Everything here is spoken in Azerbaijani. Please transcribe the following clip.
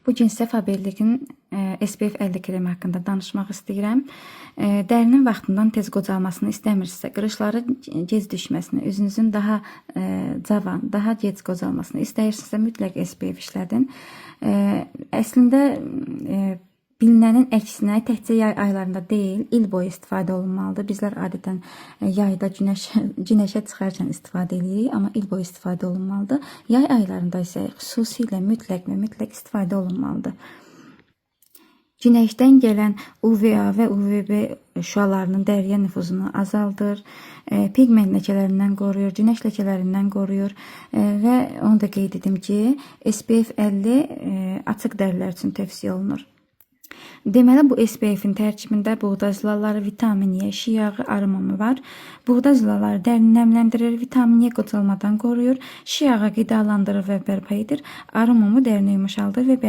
Bu gün sizə Faberlic-in SPF 50 kremi haqqında danışmaq istəyirəm. Dərinin vaxtından tez qocalmasını istəmirsinizsə, qırışları gec düşməsini, üzünüzün daha cavan, daha gec qocalmasını istəyirsinizsə, mütləq SPF işlədin. Əslində bilinənin əksinə təkcə yay aylarında deyil, il boyu istifadə olunmalıdır. Bizlər adətən yayda günəşə çıxarkən istifadə edirik, amma il boyu istifadə olunmalıdır. Yay aylarında isə xüsusilə mütləq və mütləq istifadə olunmalıdır. Günəşdən gələn UVA və UVB şüalarının dəriyə nüfuzunu azaldır, pigment ləkələrindən qoruyur, günəş ləkələrindən qoruyur və onu da qeyd edim ki, SPF 50 açıq dərilər üçün tövsiyə olunur. Deməli, bu SPF-in tərkibində buğda zilalları, vitamin E, şi yağı, arı mumu var. Buğda zilalları dərini nəmləndirir, vitamin E qocalmadan qoruyur, şi yağı qidalandırır və bərpa edir, arı mumu dərini yumuşaldır və bərkitdir.